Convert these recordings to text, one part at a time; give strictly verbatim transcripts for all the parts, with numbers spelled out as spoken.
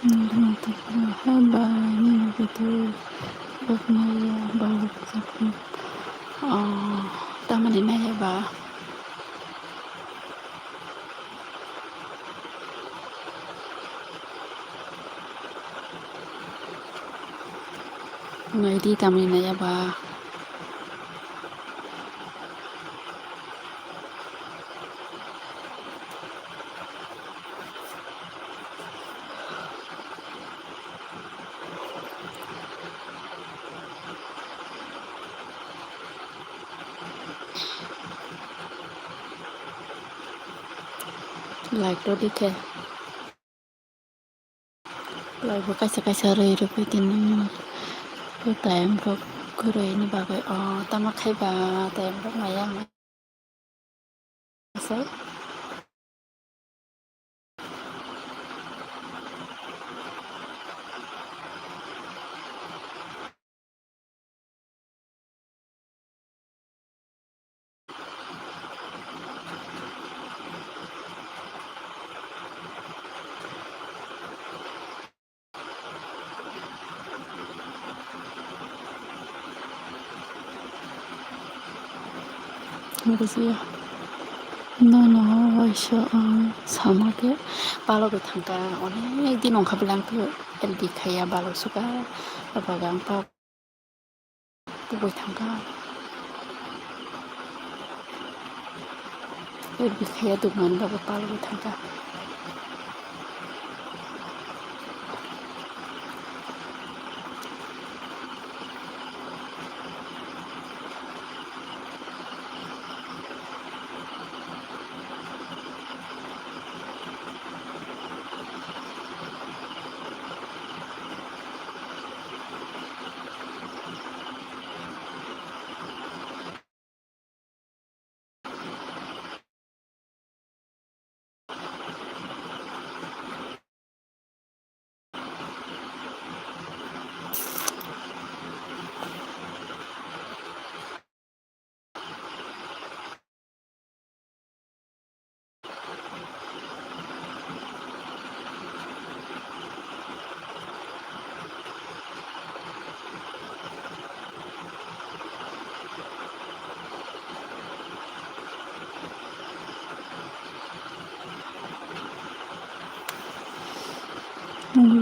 Nini mata pura ha ba nini betul. Bak naya ba bak. Oh, tamani naya ba. Nai di tamni naya ba. Like rw di khe. Like bo kaisa kaisa rwi rw phi tini. Time rok kwrwi ni bagwi. Oh, tamo khai ba time rok maya. Bujiya. Nono waisa ang sama khe palogwi thangkha, onek din wngkha belai ang khe L D khaiya, balo suka, abo ang pa. Kubui thangkha. Oi, bikhaya dukmani bagwi palwi thangkha.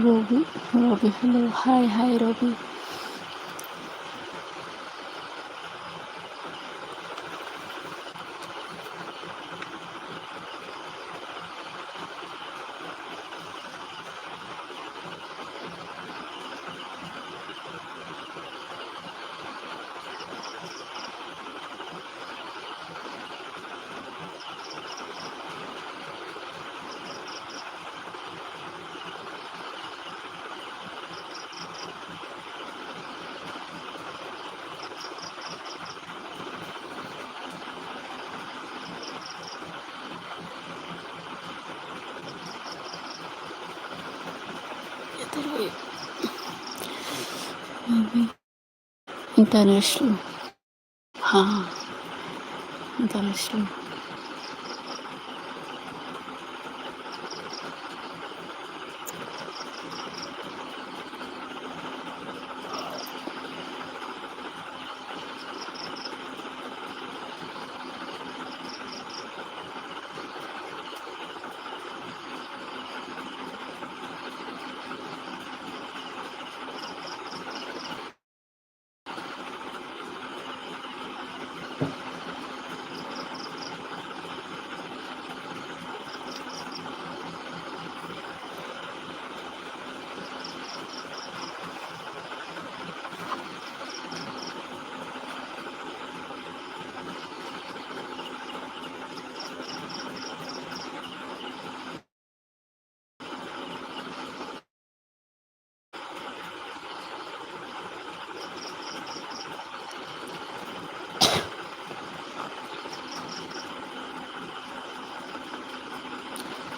Robi, Robi, hello, hi, hi, Robi. International. Ha. International.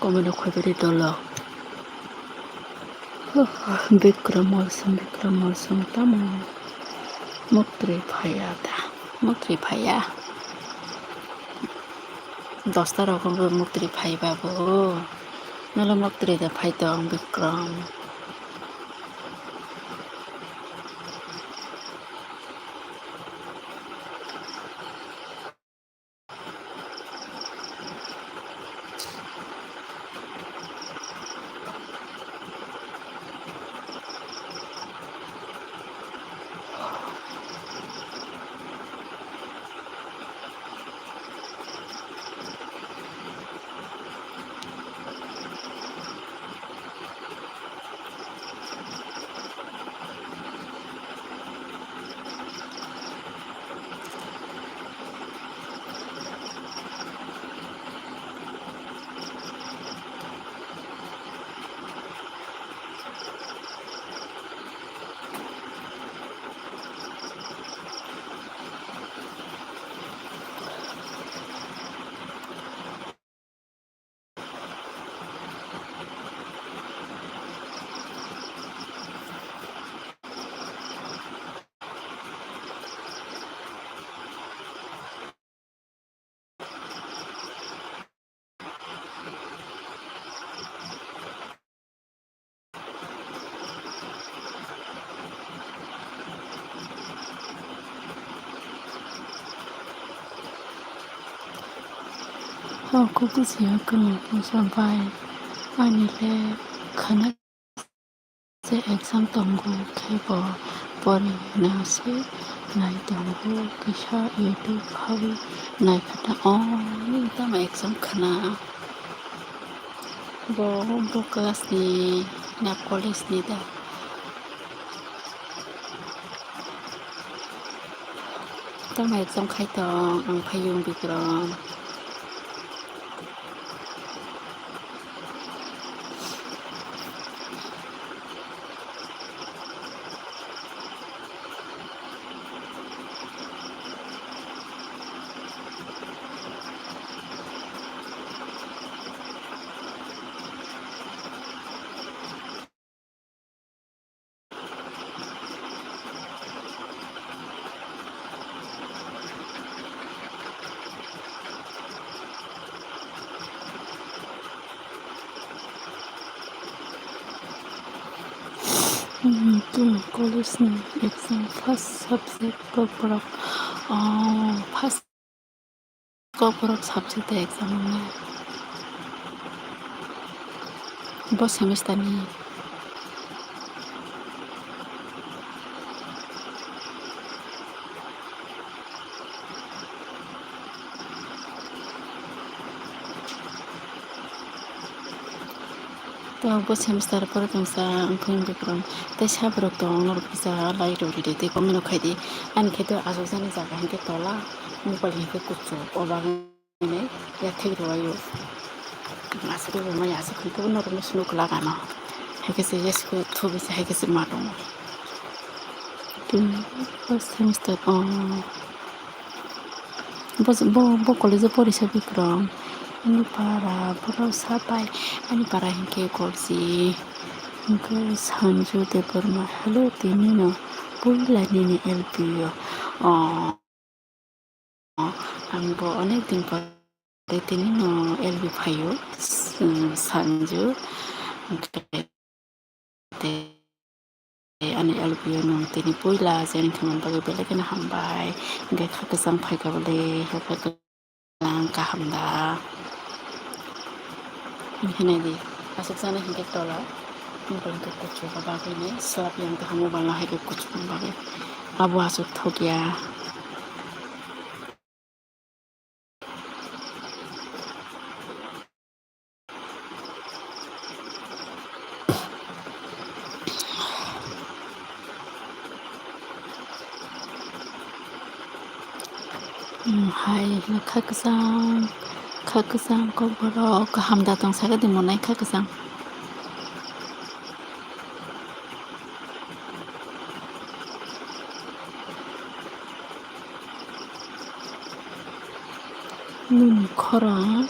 Komeno khoibari dolo. Bikram Molsom, Bikram Molsom tamo. Muktri phaiya ta. Muktri phaiya. Dosta rok muktri phaiba bo. Nolo muktri da phai tong Bikram. Tongkuk bujiya kwrwng puisa bai ani le khana se exam tongo khe bo pori na se nai tongo kisa YouTube hawi nai khata o tamo exam khana bo bo class ni na college ni da. Tamo exam khai tong ang phai yung Bikram. College ni exam first subject kokborok, oh, first kokborok subject de exam wngnai. Bo semester ni. To bo semester pore tongsa wngkhe Bikram tei saborok tong norok kisa like rok ridi tei comment rok khaidi. Ani khe to aswk jani jaga hinkhe tola mobile hinkhe kuchuk o bagwi. Hinwi yathek rwbaio. Aswk rwmani aswk hinkhe norokno swnuk glak ano. Haikhe se yasku thubui se haikhe se ma tongo. Tini first semester o. Bo, bo, bo college o porisa Bikram. Ani para borok sapai. Ani para hinkhe Korji. Hinkhe Sanju Debbarma. Hello, tini no puila nini L P o. Oh. Ang bo onek din pore tini no L B phaio, s-, Sanju. Tei ani L B no tini puila join khaimani bagwi belai kheno hambai. Hinkhe kha kwchang phaikha bole, kha kwchang kaham da? Hinkhe naidi, aswk jani hinkhe tola mobile khe kuchukma bagwi ni slap yang tongkha mobile no hai khe kuchukma bagwi. Abo aswk thok ya. Hmm, hai, kha kwchang, kha kwchang kokborok kaham da tong sakhe de monai kha kwchang. Nini khorang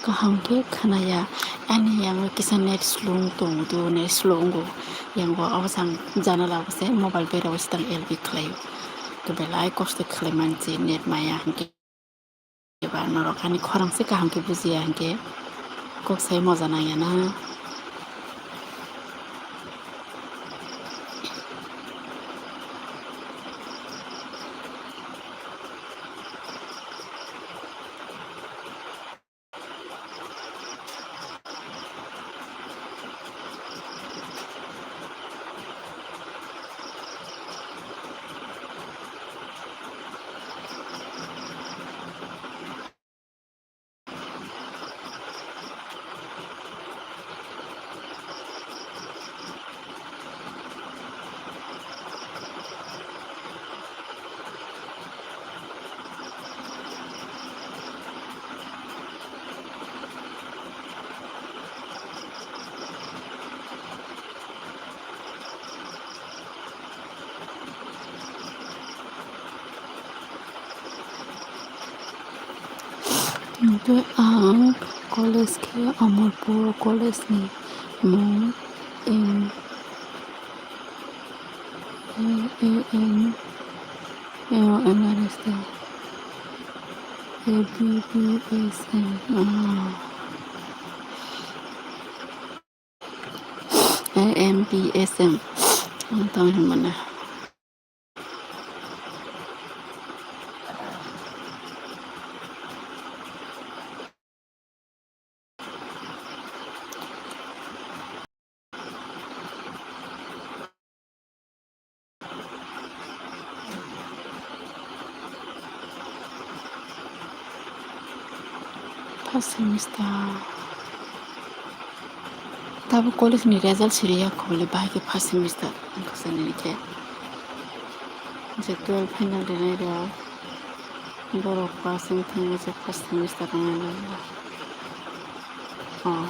kaham khe khwnaya. Ani yango kisa net slung tongo, net slow wngo. Yango abo sang janala bo se mobile berao se tang L B khlaio. To belai kosto khlai manse net maya hinkhe. Eba norok ani khorang se kaham khe bujiya hinkhe kok sai moja nangya na. Hingke ang college khe Amarpur college ni mung M, M, M, M, M R S M, A B B S M, ah. A M P S M. Ang tong hwnmano. First semester. Tabuk college ni result siriya khobole bahai khe first semester wngkha se nini khe. Je twelve final rinai rok borok pass wng thangma se first semester wngnai rok. Oh.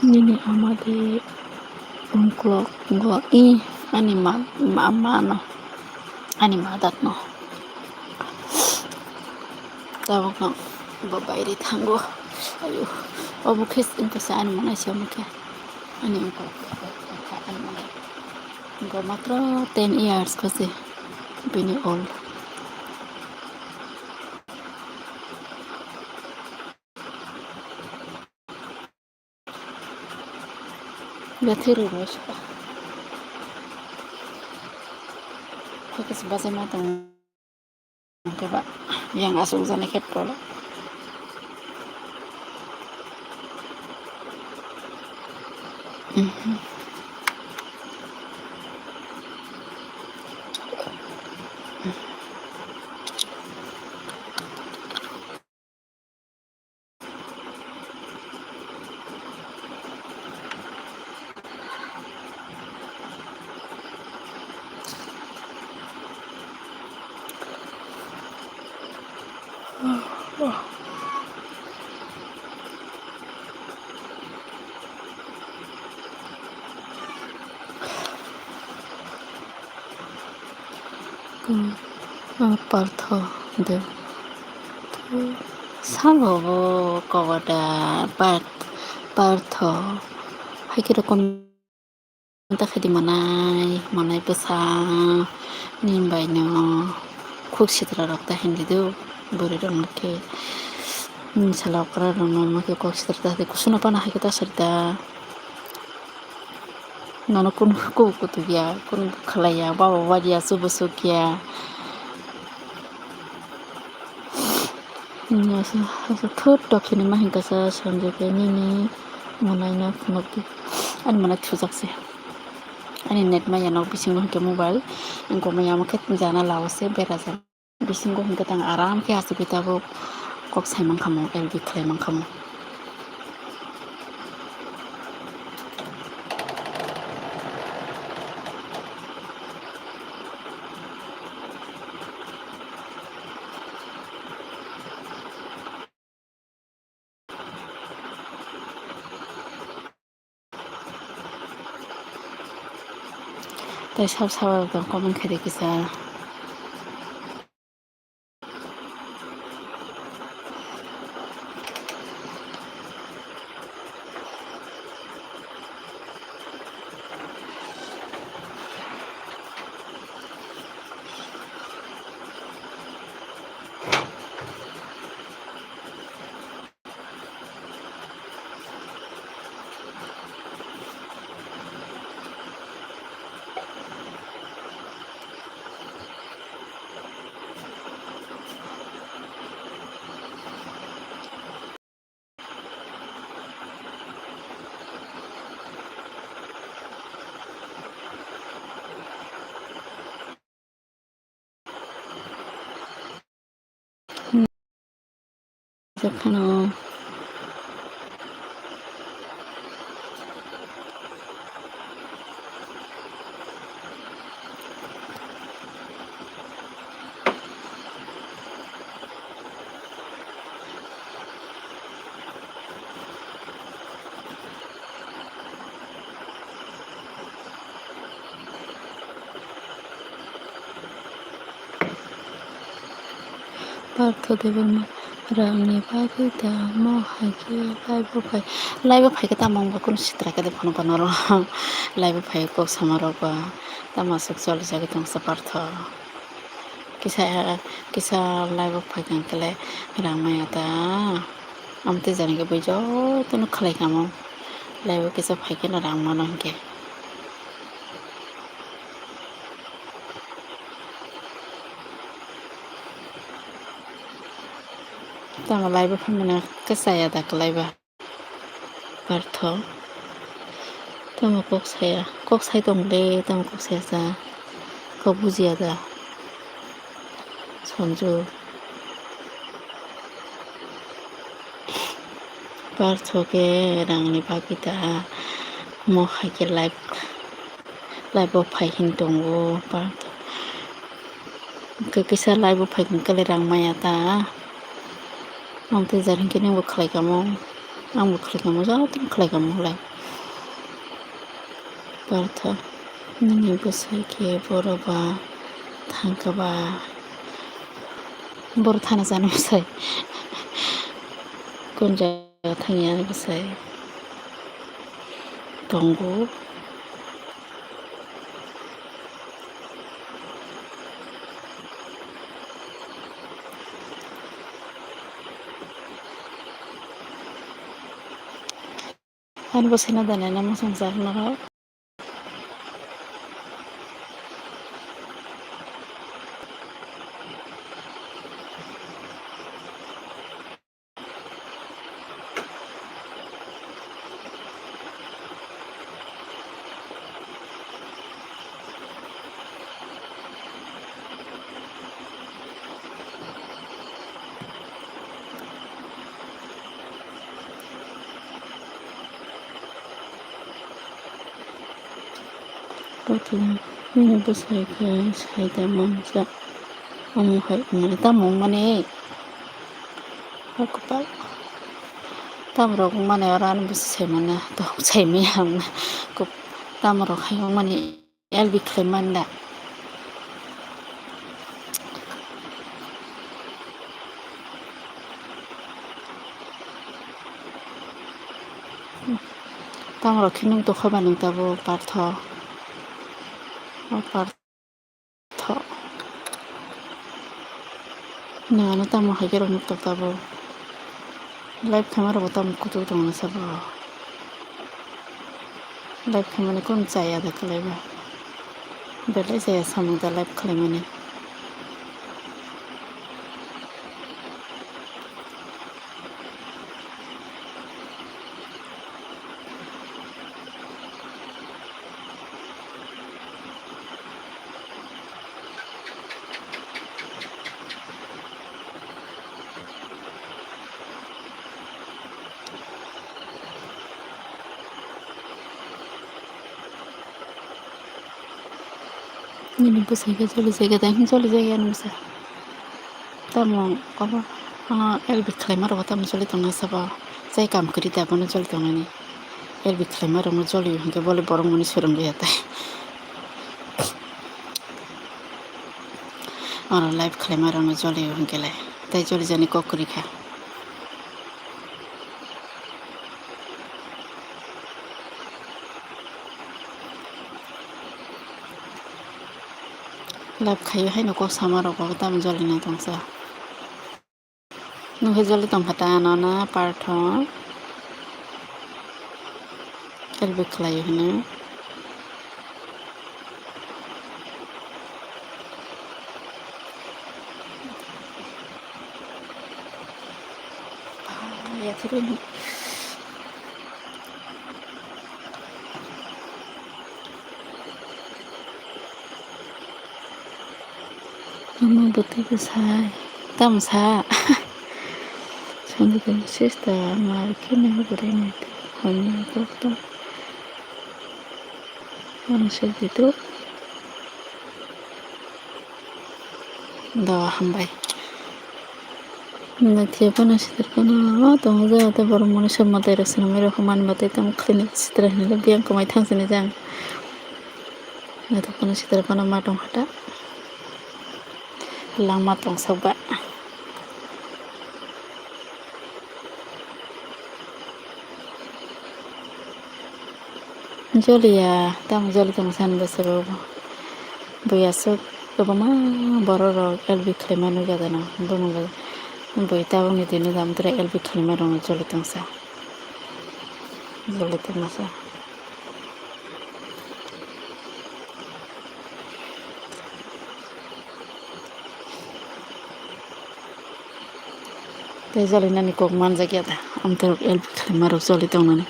Nini ama de ungkulok go i ani ma, ma, ma no, ani mother no. Tabuk no bo baire thango. Ayo, obo khe wngkha se ani mwnai se omo khe. Ani ungkulok ani mwnai. Go matro ten years ko se bini old. Gathir rwma saka. Hakhe se bachai ma tongo. Hwnkhe ba yang aswk jani khe tolo. Mhm. Partho de. Sabo bo koboda Partho. Hai khe rokom ta khaidi manai, manai bwsa ni bai no khuk sitra rok ta hindi do. Bwrwi rok no khe, sala okra rok no khe kok sitra ta khe kusuno pana hai khe ta sari ta. Nono kunu hukubu kutuk ya, kunu khalai ya, baba bari ya, chubu chuk ya. Asa, asa thut tok hinwi ma hinkha sa sanjak ya nini mwnai no phunukdi. Ani mwnai thujak se. Ani net maya nok bisingo hinkhe mobile. Wngkoma ya omo khe jana lao se berajak. Bisingo hinkhe tang aram khe asugwi tabuk kok sai mankha mo, L B khlai mankha mo. Tei sab sabo tong comment khaidi kisa. Jakhano. Partho Debbarma rangni bagwi da mo hai khe live-o phai, live-o phai khe tamo wngba kunu sitra khe de phano ba norok live-o phai kok sama rok ba tamo aswk choli jagwi tongsa Partho. Kisa, kisa live-o phai khe le rang maya ta. Amtwi jani khe bui jotono khlai kamo. Live-o kisa phai khe no rang mano hinkhe. Tamo live-o phaimani khe chaya da kwlai ba. Partho. Tamo kok saya. Kok sai tong le, tamo kok saya sa. Kok bujiya da. Sanju. Partho khe rangni bagwi da mo hai khe live, live-o phai hin tongo. Partho khe kisa live-o phai khe le rang maya ta. Amtwi jar hinkhe ningbo khlai kamo, angbo khlai kamo, jotono khlai kamo live. Partho, nini bwsai khe boro ba thangkha ba? Boro thana chana bwsai. Kun jaga thangya ani bwsai tongo. Ani bwsai no da nai na mwsang jak norok. Bwsai khe sai da manjak. Omo hai wngmani tamo wngmani. O kwtal. Tamrok wngmani oro ani bwsai sai manya. Tok sai manya wngna. Tamrok hai wngmani. L B khlai manda. Tamrok khe nung tokha ba nung tabuk Partho. O Partho. Nangano tamo hai khe rok nuk tok tabuk. Live khaima rokbo tamo kutuk tongna sabo. Live khaimani kunu chaya da kwlaiba. Belai chaya samung da live khlaimani. Nini bwsai khe choli jagwi da, choli jagwi ani bwsa. Tamo obo, ah, L B khlaima rokbo tamo choli tongna sabo. Chai kam kwrwi da bono choli tongnani. L B khlaima rokno choli hinkhe bole borok mani swrwngwi ya tai. Oro live khlaima rokno choli hinkhe le. Tai choli jani kok kwrwi kha. Live khaio haino kok sama rok bo tamo jolina tongsa. Nokhe joli tongkha ta ano na Partho. L B khlaio hino. Omo bwtwi bwsai. Tamo sa? Songwdani sister, mar khe nai bwrwi nai tei hamya kok tong. Ano se jitu. Do hambai. Naithia phano sitor phano tongo, jagao tei borok mwnwi soi mwtai rok swnamwi rokha manwi mwtai tamo khlainai sitra hinwi biyang kwmai thang sini jang. Naithok phano sitor phano ma tongkha ta. Langma tongsok ba. Joliya, tamo joli tong san bwswk bo. Bui aswk kwbangma borok rok L B khlaima nukya dano. Bumung bo, bui tabukni twi nukya amtwra L B khlaima rokno joli tongsa. Joli tongmasa. Tei joli nani kok manjak ya da. Amtwrok L B khlaima rok joli tongnani.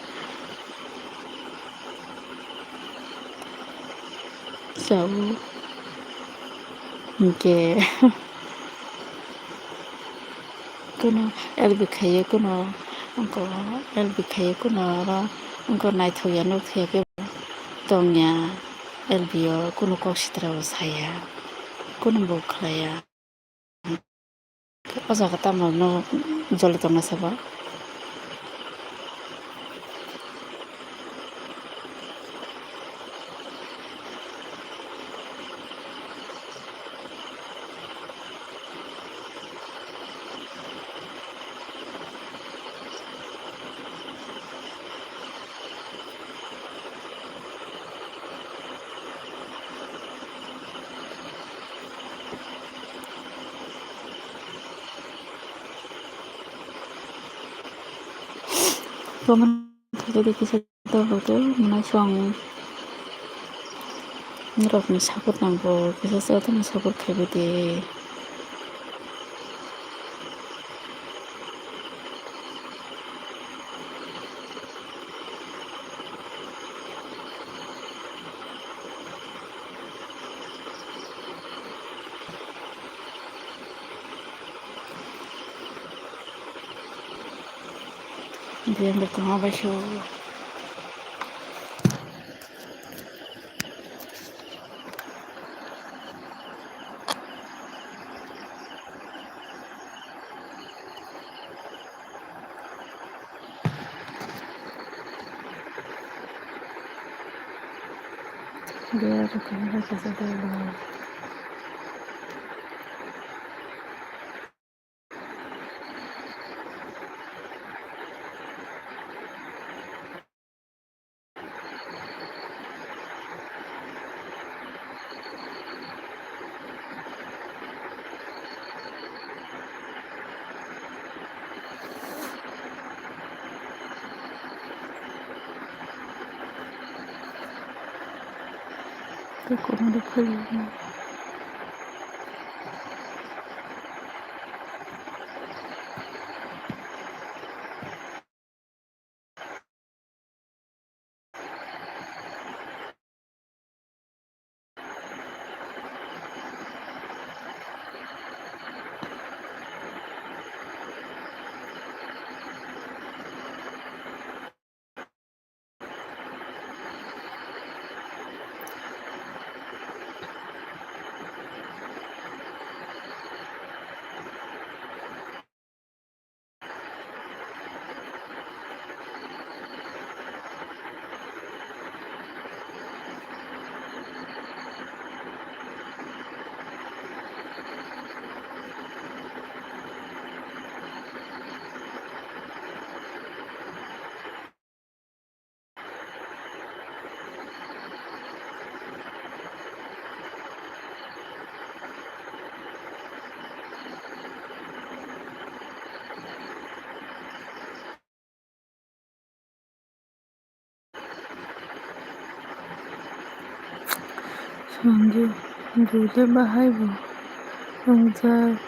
Chao. Hingke. Kuno L B khaiye kuno, wngko L B khaiye kuno oro wngko naithokya nukthokya khe tongya L B o kuno kok sitra bo saya, kuno bo khlaiya. O jaga tamo no joli tongna sabo. Comment khaidi kisa tabuk mwnai song norokni support nangkuk kisa se tongni support khaidi. Dia bertemu besok. Dia bertemu besok. Sanju, jule bahai bo wngjak,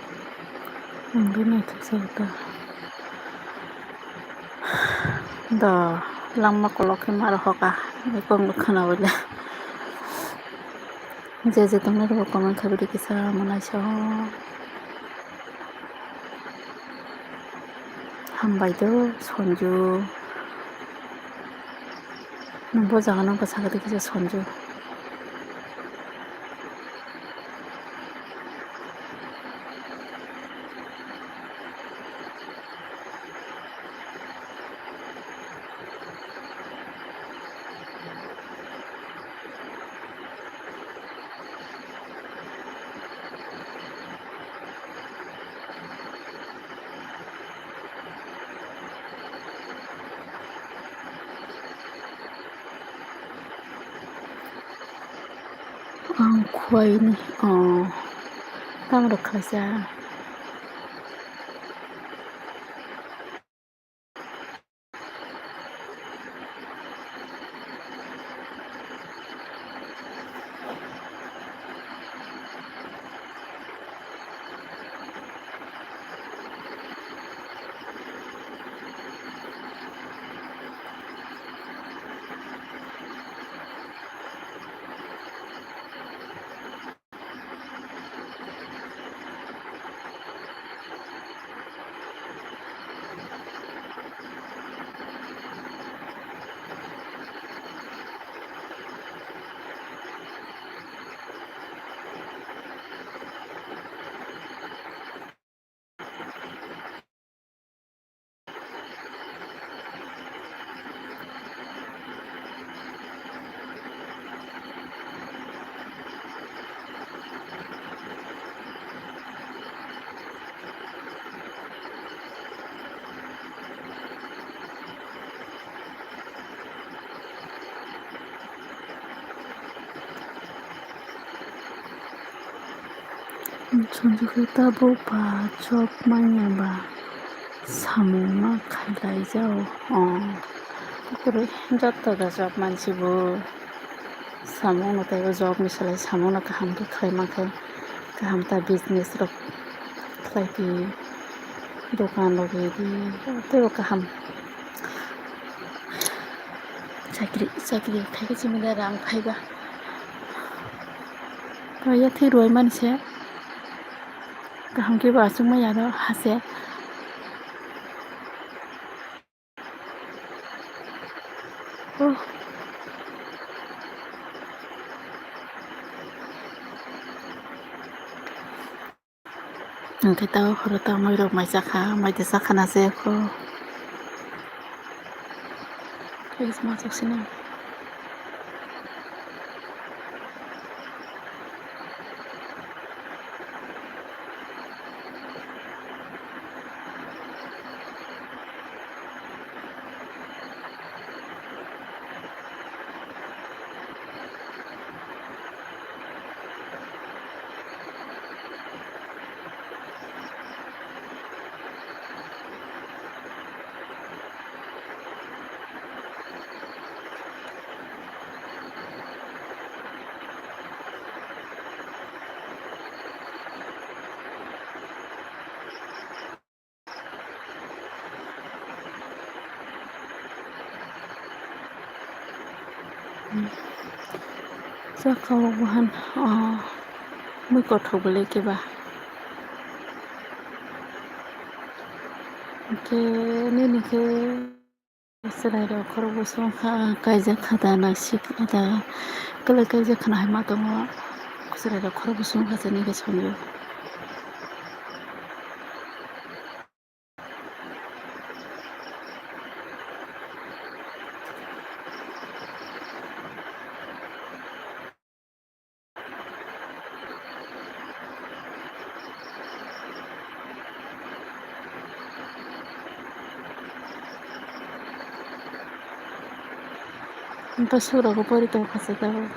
ang de naithok sak ta. Da langma kolok khe ma rohok a, ekong khwna bole. Je je tongnai rok comment khaidi kisa mwnai so. Hambai do Sanju. Nwng bo jaga nang bwsakhe kisa Sanju. Khuaini, oh, tamo rok khlaisa. Chonjokhe tabuk ba job manya ba samung ma khailai jao. Oh, kwrwi joto da job mansi bo samung no tei o job ni salai samung no kaham khe khlai mankhe kaham ta business rok khlai di, dokan rok ridi teibo kaham. Chakri, chakri khai khe chini da rang phaiba. To yathwi rwui mani se. Kaham khe bo achuk maya ro ha se. Oh. Hwnkhe tabuk horo ta mwirok mai chakha, mai twi chakha na se kho. Tei ma chak sina. Saka o buhan, ah, mui kothok belai khe ba. Hwnkhe nini khe. Chwrairok khorokbo songkha, kaijak kha da, naisik kha da, kwlai kaijak khwna hai ma tongo. Chwrairok khorokbo songkha, chini khe songwi. Hwnkhe surogo pori tongkha se tabuk.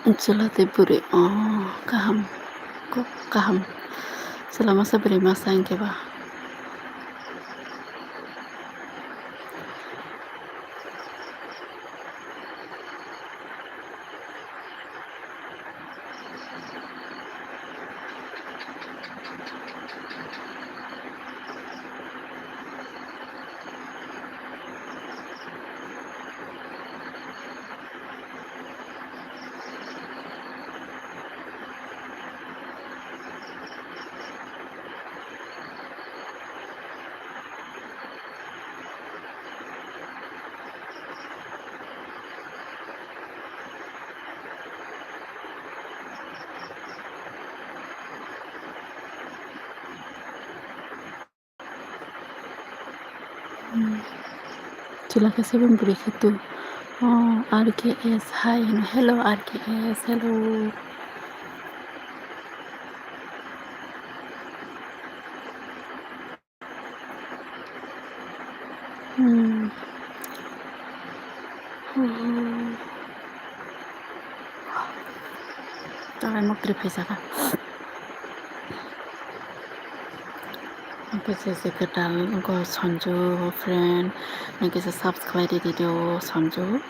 Chwla tei bwrwi, oh, kaham, kok kaham. Chwla masa bwrwi masa hinkhe ba. Hmm. Chwla khe seven bwrwi khe two. Oh, R K S, hi, hello, R K S, hello. Hmm. Hmm. Tawai mok twi phaisaka. Oke, sese kwtal, ogo Sanju friend, nang kisa subscribe di video Sanju.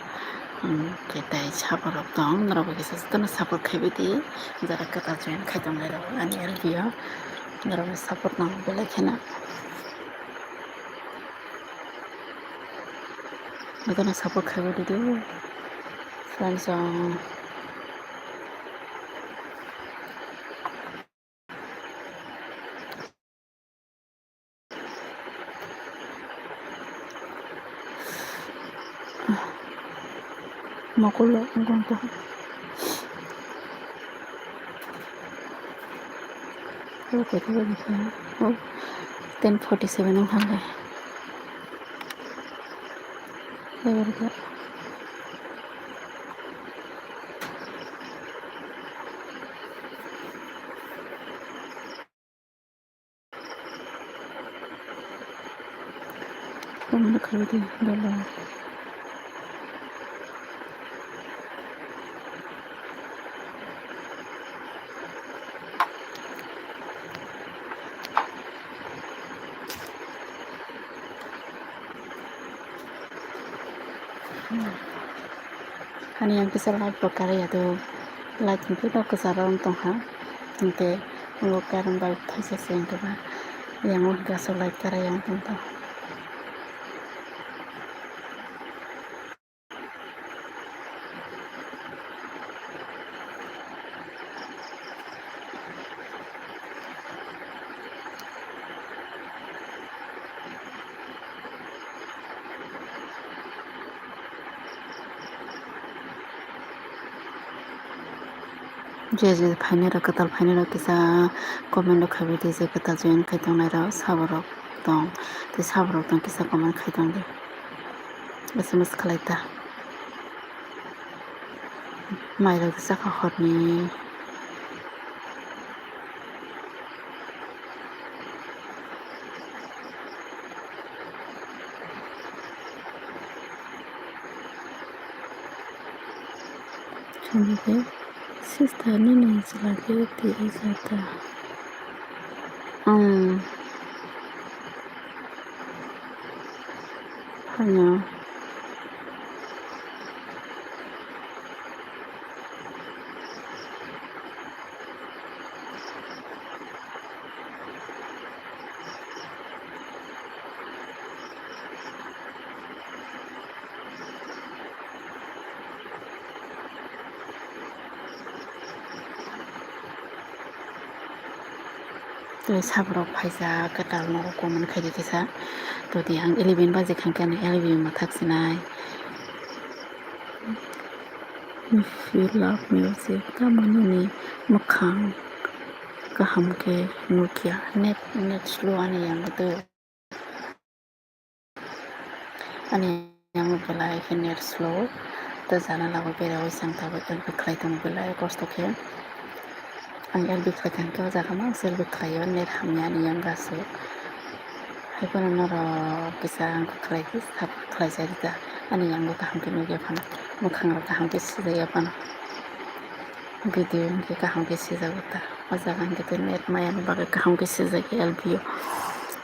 Hmm, khe tei support rok tong, norok bo kisa jotono support khaibai di, jara kwtal join khai tongnai rok ani L B o, norok ni support nang belai kheno. Jotono support khaibai di, friends rok. Mokol lo wngkha. Ten forty seven wngkha le. Comment khaidi dolo. Ani yang kisa light bo kariya do, light hwnkhe no kwcharo wng tongkha, hinkhe abo current bulb thaisa se wngkha ba, yang o hwnkhe aswk light kariya wng tongkha. Je je phainai rok, kwtal phainai rok kisa comment rok khaibai di, je kwtal join khai tongnai rok sabo rok tong, tei sabo rok tong kisa comment khai tong di, S M S khlai ta. Mai rok chakha horni. Chwngkhe sister nini chwla khe twi asa ta. Ang. Hano. Tei saborok phaijak kwtal nogo comment khaidi kisa. Todi ang eleven baje khankhe ani L B mwthak sinai. If you love music, tamo nini mwkhang kaham khe nukya. Net, net slow ani yang do. Ani yang belai khe net slow. To jana lago bera oi sang tabo L B khlai tongo belai kosto khe. Ang L B khlai kha hwnkhe o jaga ma se L B khlaio, net hamya ani yang gasu. Haiphano norok kisa ang khlai khe sap khlai jai rwkha. Ani yango kaham khe nukya phano, mwkhang rok kaham khe sijaya phano. Video hwnkhe kaham khe swijak ta. O jaga hwnkhe tei net maya ni bagwi kaham khe swijak L B O.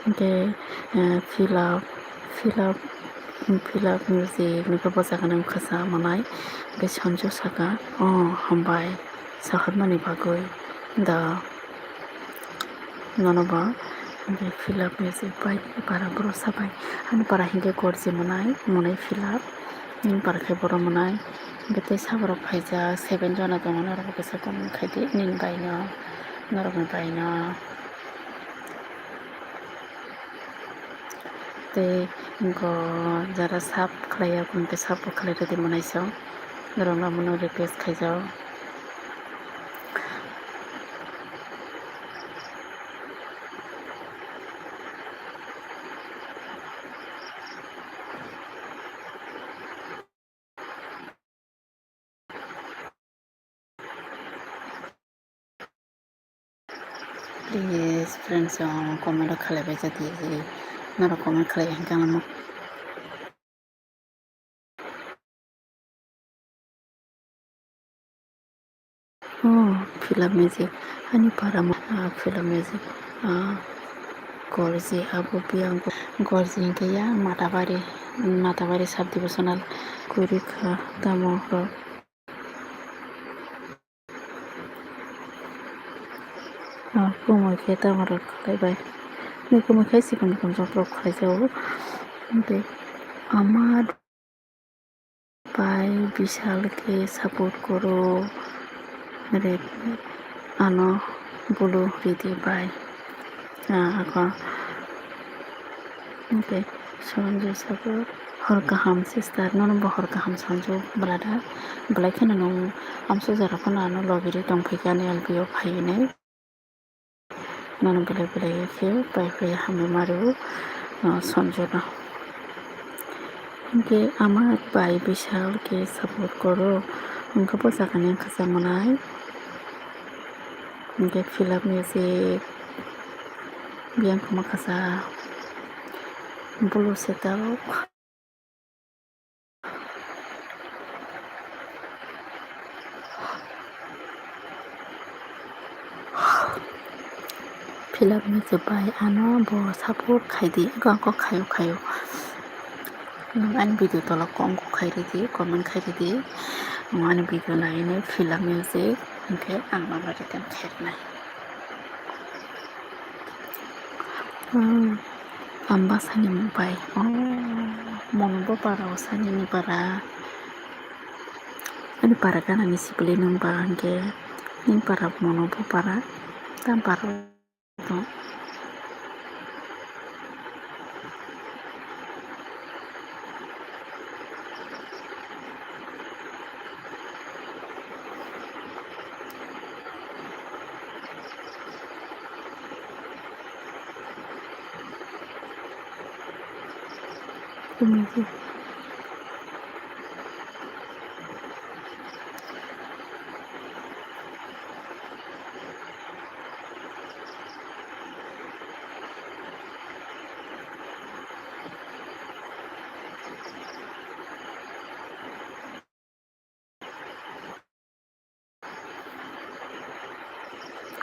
Hwnkhe, eh, fill up, fill up, fill up music hwnkhe bo jaga nang khasa manai. Hwnkhe Sanju saka, "Oh, hambai, saharmani bagwi da." Nono ba, hwnkhe fill up music bai para boro sabai. Ani para hwnkhe gorji manai, manai fill up. Nini para khe boro manai. Hwnkhe tei saborok phaijak, seven jona tongo, norok bo kisa comment khaidi, nini bai no, norokni bai no. Tei go jara sub khlaiya, hwnkhe sub bo khlai rwdi manai song. Norok no bono request khaijak. Please, friends, um, comment o khalai bai jati, norok comment khalai hwnkhe ang. Oh, fill up music. Ani para mo, ah, fill up music. Ah, gorji abo biyang gorji hwnkhe ya Matabari, Matabari sub divisional kwrwi kha tamo rok. Ah, kumui khe tamo rok khlai bai. Ni kumui khe sikon sikon joto rok khlai jago. Tei ama bai Bishal khe support koro, re ano bolo ridi bai, ah, ako hwnkhe Sanju sabo hor kaham sister, nono bo hor kaham Sanju brother, belai kheno nwng amso jora phano ano lobiri tongphaikha ani L B O phaiwi nai. Nono belai belai khe pai pai hambai mario, ah, Sanju no. Hwnkhe ama bai Bishal khe support koro, hwnkhe bo jaga ni khasa manai. Hwnkhe fill up music, biyang khama khasa, bolo setal. Fill up music bai ano bo support khaidi, eko kok khayo khayo. Nwng ani video tola kok kok khai ridi, comment khai ridi. Nwng ani video nai nai fill up music hwnkhe ang ma react khairwnai. Hmm, ang bwsani bai, oh, mono bo para, o sani ni para. Ani para gana ni sibili nwng ba hwnkhe, nini para mono bo para, tam para.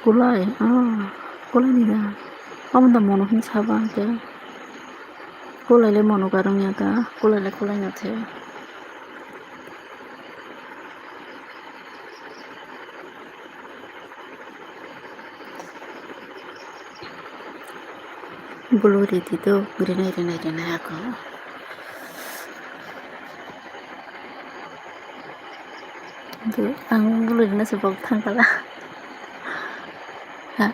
Kulai, ah, kulai ni da. Amo da mono hin saba hwnkhe. Kulai le mono garang ya da, kulai le kulai na the. Bulu ridi do, rinai, rinai, rinai ako. Do, ang bulu rina se bok thang kala. Ha.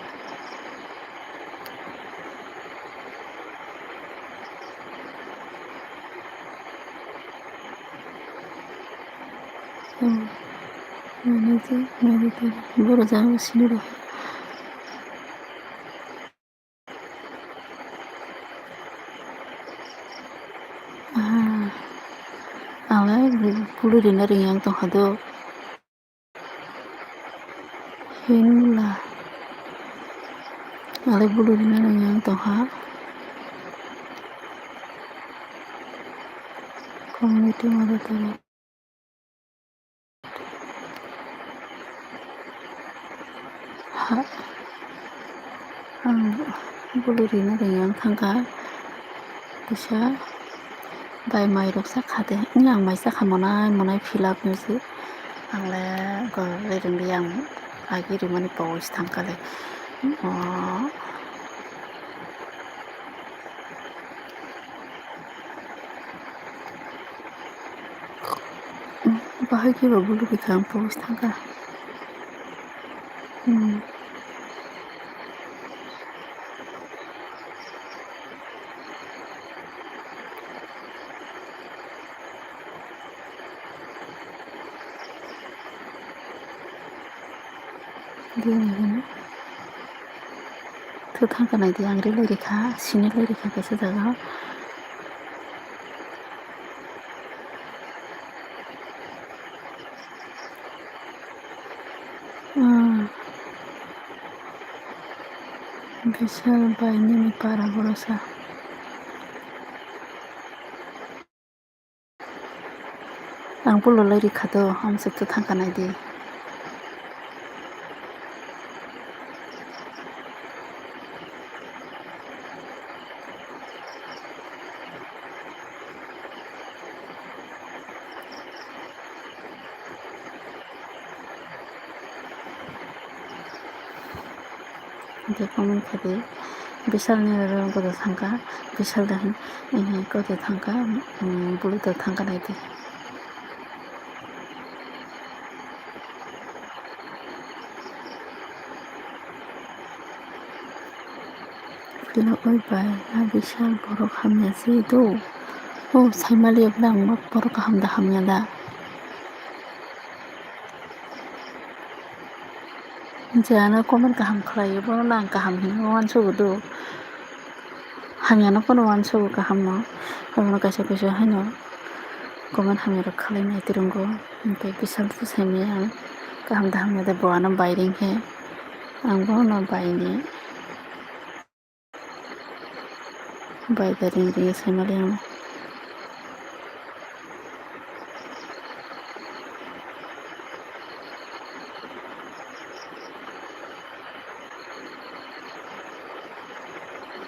Hmm. Ini sih, ini tuh, baru jauh sini deh. Ah, alai bulu rina ring yang tong hado. Hinla. Alai bulu rina ring yang tong ha. Community moderator. Ha, ang bulu rina ringya wng thangkha, kisa bai mairok sakha de, wngya ang mai sakha monai monai philak nw se, ang le gor le ringya ang agi rimani powis thangkha le, o. Bahai khe bo bulu rikha ang powis thangkha. Hmm. Bini hwnwi. Thwthang kanai di, ang rilai rikha, sinilai rikha kaisa jaga. Ah. Bishal bai nini para borosa. Ang pulo lai rikha do, amswk to thangka nai di. Hwnkhe comment khe di, Bishal ni oro koto thangkha, Bishal da hin, eh, koto thangkha, um, bulu da thangkha nai di. Philok oi bai, a Bishal borok hamya se do. O, saimaliya bwla ang borok kaham da hamya da. Je ano comment kaham khlaio, bono no ang kaham hinwi uansugo do. Hamyano phano uansugo kahamno. Abono kaisa kaisa haino comment hamyarok khlai nai twrwngo. Hwnkhe Bishal se saimaya ang kaham da hamya da bo ano bai ring khe. Ang bono bai ni. Bai da ring ring saimali ang.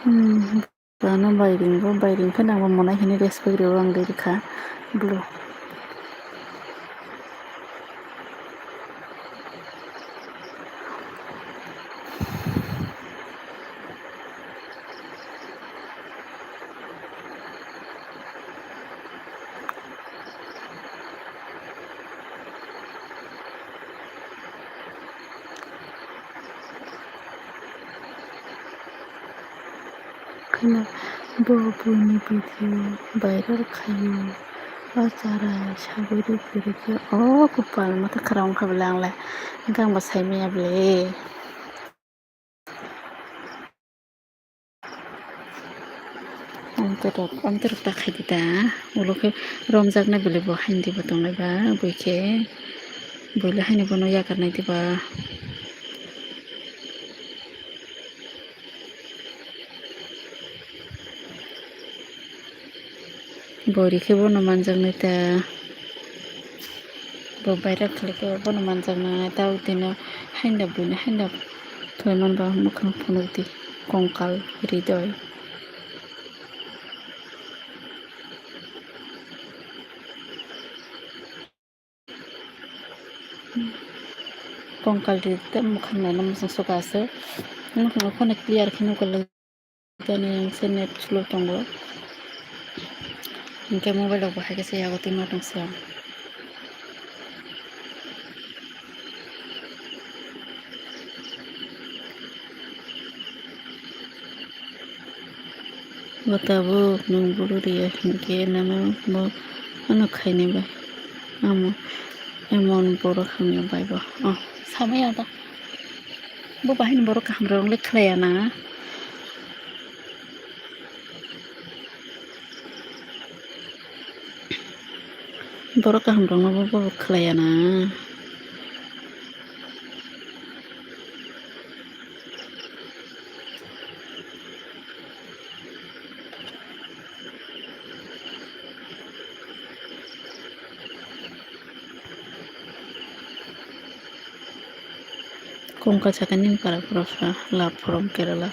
Hmm, ano bai ring bo, bai ring khe nangbo monai hini respect rw ang ri rikha bulu. Kheno bo buini video viral khaio, o chara sagwi rwkhe rwkhe o kwpal mwta khara wngkha bwle ang le, hwnkhe ang bo saimanya bwle. Amtwrwk, amtwrwk ta khaidi da, ulo khe romjaknai bwlai bo haini diba tongnai ba, bui khe, buile haino bono yakarnai diba. Bori khe bono manjaknai ta. Bo baira khwlai khe bono manjaknai ta, tini haino buino haino khlai man ba mwkhang phunukdi kongkal ridoi. Kongkal ri tei mwkhang naina muchung suka aswk. Mwkhang phano clear khe nukha le, jani ang se net slow tongo. Hinkhe mobile rok bo hai khe se yago twi ma tong se. Bo tabuk nwng buru riya hinkhe nangma bo ano khainai bai. Amo emon borok hamya bai bo. Oh, samaya da. Bo bahai ni borok kaham rok le khlaiya na. Borok kaham rok no bo khlaiya na. Kongkal sakani para prosa love from Kerala.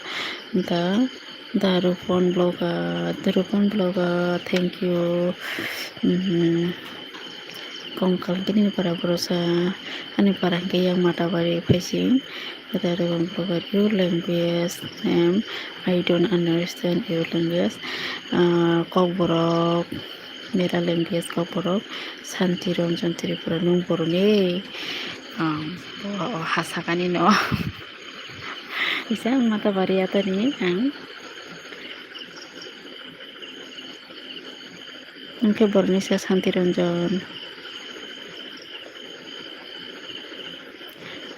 The Darupan blogger, Darupan blogger, thank you. Mhm. Kongkal kini para prosa ani para hingke yang Matabari facing. Darupan blogger, your language name, I don't understand your language. Ah, Kokborok, Mera language Kokborok, Santi Ranjan Tripura, nung boroni, ah, bo hasakani no. Isa Matabari atani ang. Hingke boroni sa Santi Ranjan.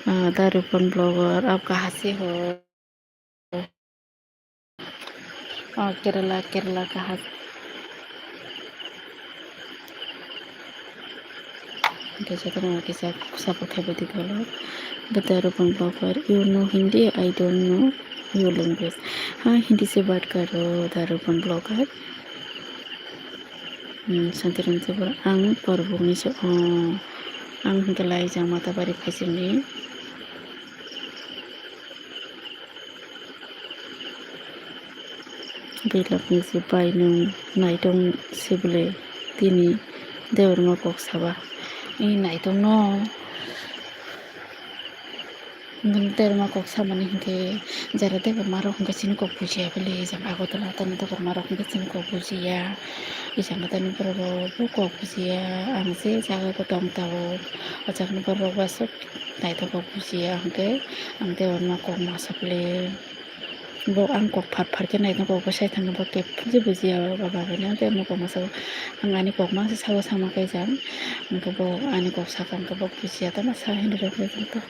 Ah, Darupan blogger, aap kahan se ho? Ah, Kerala, Kerala kahan? Kisa tamo kisa support khaibadi dolo. Darupan blogger, you know Hindi? I don't know your language. हाँ, हिंदी से बात करो, Darupan blogger. Hmm, Santi Ranjan Tripura, ang Korbukni se, oh, ang hingke lai jang Matabari facing ni. Belak ni se bai nwng naitong se bwle tini Debbarma kok saba. I naitong no. Nwng Debbarma kok samani hinkhe jara Debbarma rok hinkhe chini kok bujiya bwle, jang Agartala tani Debbarma rok hinkhe chini kok bujiya. Ejang tani borok rok bo kok bujiya. Ang je jaga bo tong tabok. O jagani borok rok bo aswk naithok kok bujiya hinkhe ang Debbarma kok masa bwle. Bo ang kok phar phar khe naitong kok bo sai thangkhe bo kep je bujiya ba ba bai nang tei mokol masa bo ang ani kok masa sao sama khe jang hwnkhe bo ani kok saka hwnkhe bo bujiya tamo sa hinwi rwkhe jang to.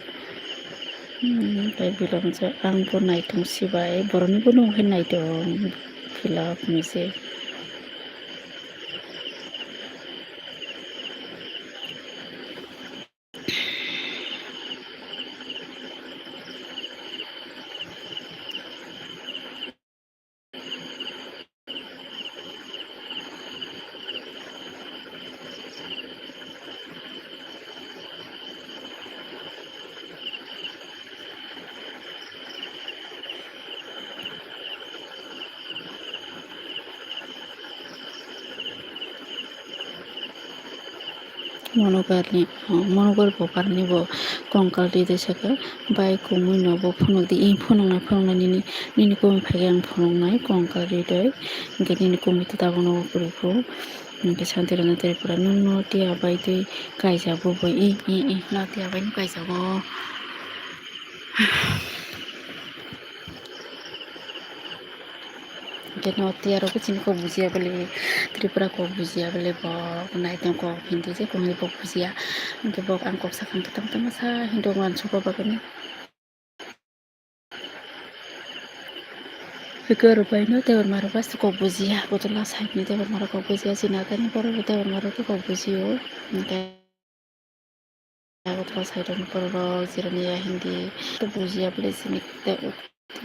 Hmm, tei belong je ang bo naitong sibai borokni bo nung khe naitong philak hinwi se. Monogar ni, oh, monogar bo karni bo kongkal ri de saka, bai kumui no bo phunuk di, i phunuknai phunuknai nini, nini kumui phai ang phunuknai kongkal ri de, hingke nini kumui to tabuk no bo kwrwi kho, hingke Santi Ranjan Tripura nwng no tiya bai twi kaijak bo bo, i, i, i, no tiya bai no kaijak bo. Hingke no tiya rok chini kok bujiya bwle, Tripura kok bujiya bwle bo, naitong kok Hindi je kok ni bo bujiya. Hingke bo ang kok sakang tamo tamo sa Hindi uansuk o bagwino. Hingke oro bai no Debbarma rok bai se kok bujiya, Agartala side ni Debbarma rok kok bujiya, chini agani borok rok Debbarma rok khe kok bujiya o. Hingke Agartala side rokni borok rok Jirania Hindi to bujiya bwle chini tei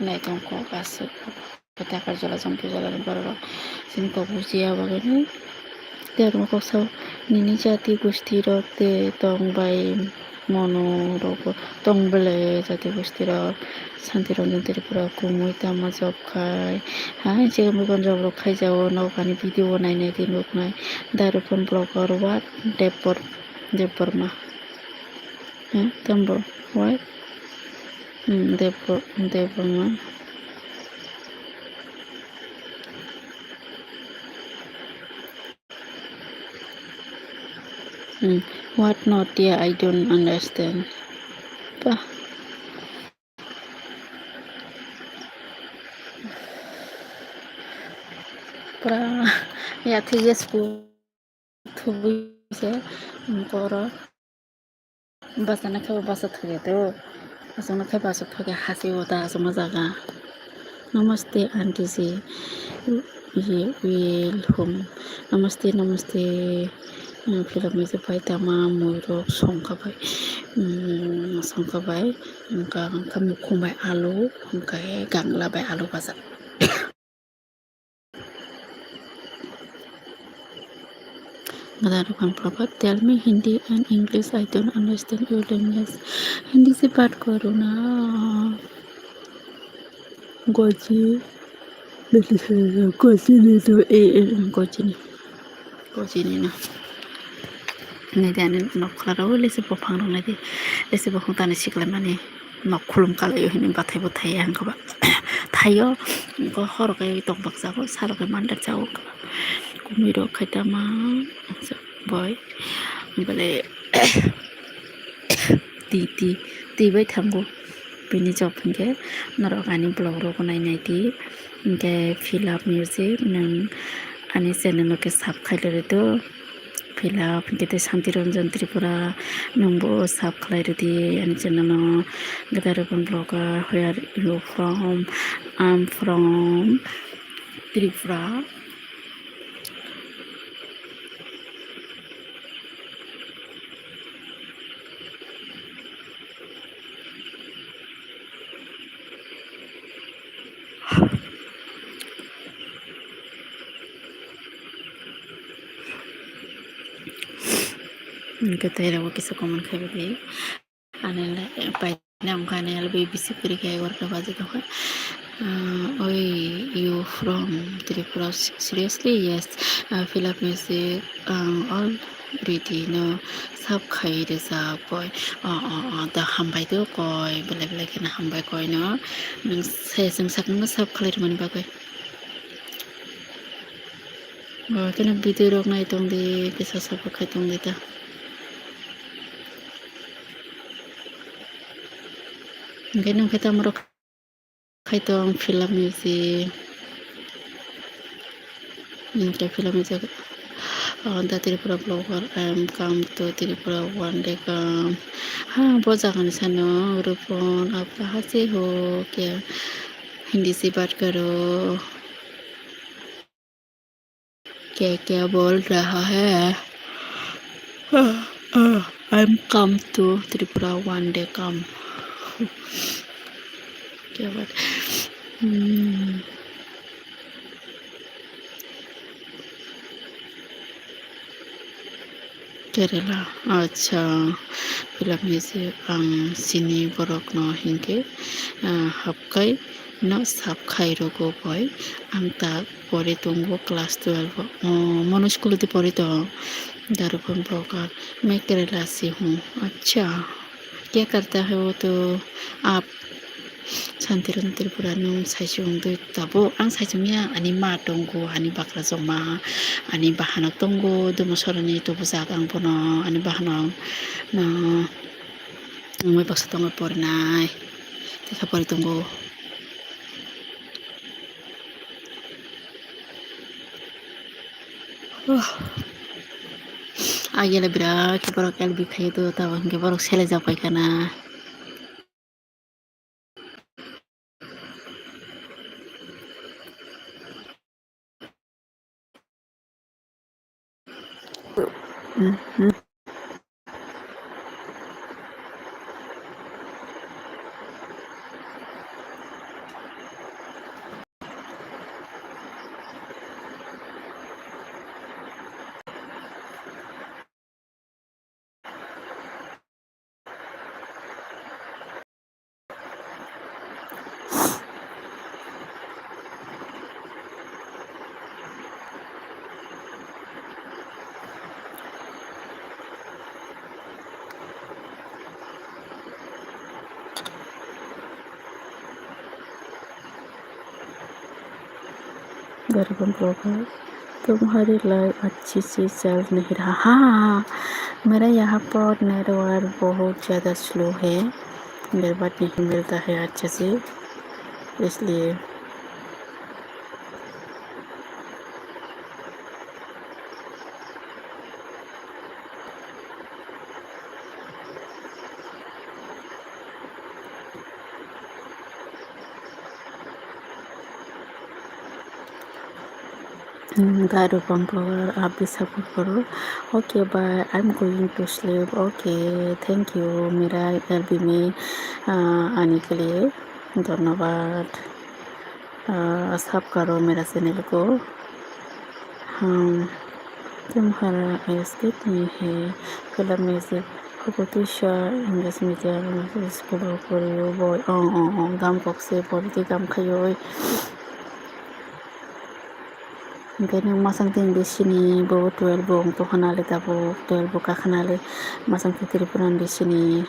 naitong kok aswk kok Takarjala Jompuijala ni borok rok chini kok bujiya bagwino tei oro kok sao nini jati gosti rok tei tong bai mano rok bo tong bwle jati gosti rok Santi Ranjan Tripura kumui tamo job khai hai se job rok khai jao nok ani video nai nai di nuk nai Darupan blogger what Debbar Debbarma. Hmm, Debbar, what? Hmm, Debbar, Debbarma. Hmm, what not? Yeah, I don't understand. Bah. Pura ya three years ku. Thubui se, um, koro. Basa na khe basa thuya to. Aswk na khe basa thuya hasi o ta aswk ma jaga. Namaste aunty ji. Ye will home. Namaste, namaste. Um, philok ni je pai tama mui rok songkha bai. Um, songkha bai. Wngkha, wngkha mukhung bai alu, wngkha gangla bai alu basa. Gada Rupan Prabhat, tell me Hindi and English. I don't understand your language. Hindi से बात करो ना। Goji, goji नहीं तो ए, ए, गोजी नहीं। Goji ni no. Nai de ani nok khwlaro lese buphang rok nai de. Lese buphang tani siklai mani nok khulum kalai o hini bathai bo thai ang kha ba. Thaio, ko hor kai tong baksa ko, sar kai mandar chao. Kumui rok khai tama, boy. Bale, ti, ti, ti bai thango. Bini job hinkhe norok ani vlog rok nai nai di. Hinkhe Fill Up Music nwng ani channel o khe sub khai rwdi do. Fill Up hinkhe tei Santi Ranjan Tripura nwngbo sub khlai rwdi ani channel o. Gada Rupan Vlogger, where you from? I'm from Tripura. Hwnkhe tei rok kisa comment khai rwdi. Ani le-, pai na wngkha ani L B bisi kwrwi khe egarota baji tongkha. Ah, oi, you from Tripura? Seriously? Yes. Ah, Fill Up Music, ang already no sub khai rijak koi. Oh, oh, oh, da hambai do koi, belai belai kheno hambai koi no. Nwng se chwng sakno sub khlai rwmani bagwi. Bo khe no video rok nai tong di, kisa sub khai tong di ta. Hwnkhe nwng khe tamo rok khai tong Fill Up Music. Hwnkhe Fill Up Music. Oh, the Tripura Vlogger, I am come to Tripura one day come. Ha, bo jaga ni sano Rupon, aap kahan se ho kya? Hindi se baat karo. क्या क्या बोल रहा है? I'm come to Tripura one day come. क्या बात। Hmm. Kerala, acha, Fill Up Music, ang chini borok no hinkhe, ah, hapkai no sub khai rwgo boi, ang ta pori tongo class twelve o. Oh, mono school o di pori tong, Darupan Vlogger, मैं केरला से हूँ। अच्छा, क्या करता है वो तो आप? Santiran Tripura nwng saichung twi tabuk? Ang saichung ya, ani ma tongo, ani bakrajwk ma, ani bahanok tongo, Dumo Soroni tubujak ang bono, ani bahanok no, nwng baksa tongo porinai, tekha pori tongo. Agele birat khe borok L B khai do, tabuk hinkhe borok selejak pai khana. गरीबों को तुम्हारी लाइफ अच्छी सी चल नहीं रहा। हाँ, मेरा यहाँ पर नेटवर्क बहुत ज़्यादा स्लो है, नेटवर्क नहीं मिलता है अच्छे से, इसलिए। Hmm, Daru Pamplogar, आप भी सपोर्ट करो। Okay, bye, I am going to sleep. Okay, thank you, मेरा एल बी में, अ, आने के लिए धन्यवाद। अ, सब करो मेरा चैनल को। हाँ, Tumhara S K T hai film music. Hugo Tisha English medium school o poriyo boi. Oh, oh, oh, gam kok se pori di gam khayoi. Hingke nwng masang tini di sini bo twelve bo wng tongkha nale tabuk twelve bo kakha nale masang tini Tripura ni di sini.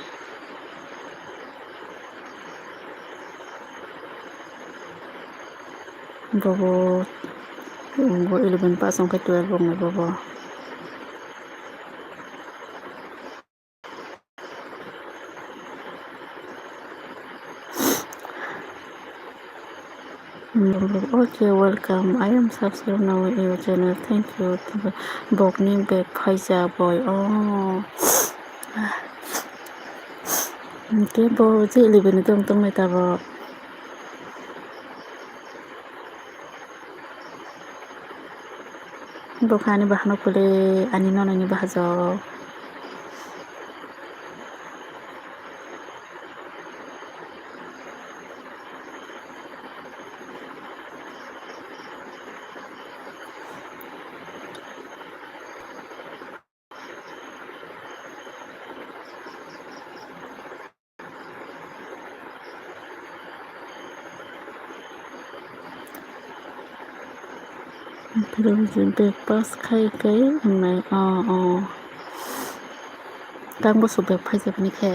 Bobo, bo eleven pass wngkhe twelve wngnai bobo. Okay, welcome. I am subscribe now your channel. Thank you. Bokni bag phaisa boy. Oh. Hingke bo je eleven ni tong tongnai tabok. Bo khe ani bahano kule ani nonani bahajok. Bag pass khai khai wngnai. Oh, oh. Tang bwswk bag phaijak ni khe.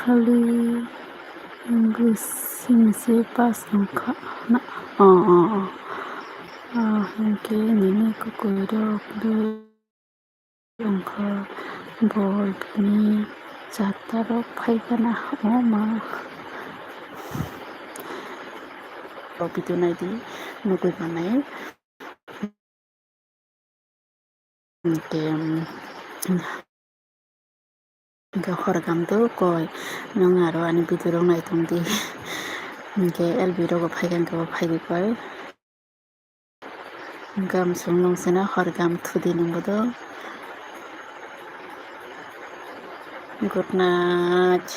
Khali English simi se pass wngkha na? Oh, oh, oh. Ah, hingke nini kwkwi rok le wngkha bol bini chata rok phai gana. Oh ma. O video nai di, nugwi manai. Hingke, hingke horgam do koi, nwng aro ani video rok nai tong di. Hingke L B rogo phai kha, hingke bo phai di koi. Hingke amsong nung sina horgam thudi nung bodo. Good night.